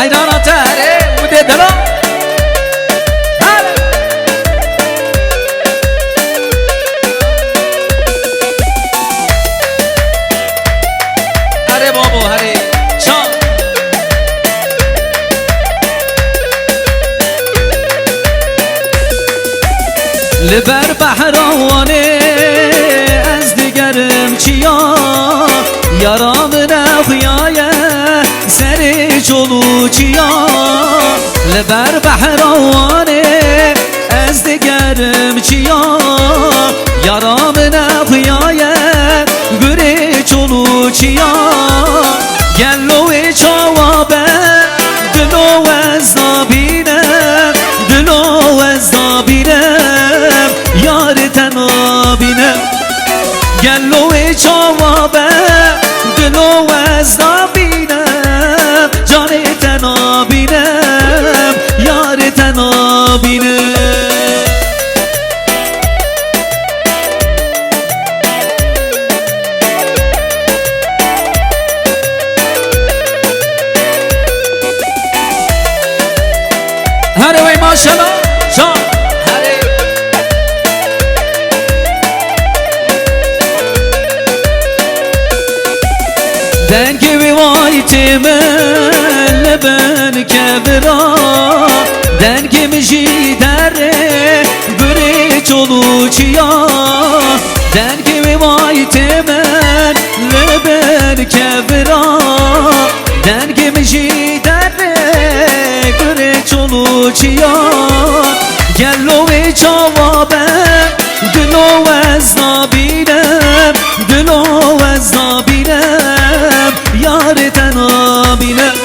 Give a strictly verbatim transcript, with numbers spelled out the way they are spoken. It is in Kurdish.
Eynana te herê û dê dela. Her. Herê babo, herê. Çal. Li ber behra Wanê ez digerim çiya, yara min e xuyaye serê çol û çiya. Li ber behra Wanê ez digerim çiya, yara min e xuyaye gurê çol û çiya. Gelo wê çawa be, dilo ez nabînim, dilo ez nabînim, yarê te nabînim. Gelo wê çawa be, dilo ez nabînim, canê te nabînim, yarê te nabînim. Herê wey maşallah. Can. Herê. Dengê wî vay tê min li bin kevira, dengê min jî derê gurê çol û çiya. Dengê wî vay tê min li bin kevira, dengê min jî derê gurê çol û çiya. Gelo wê çawa be, dilo ez nabînim, dilo ez nabînim, yarê te nabînim.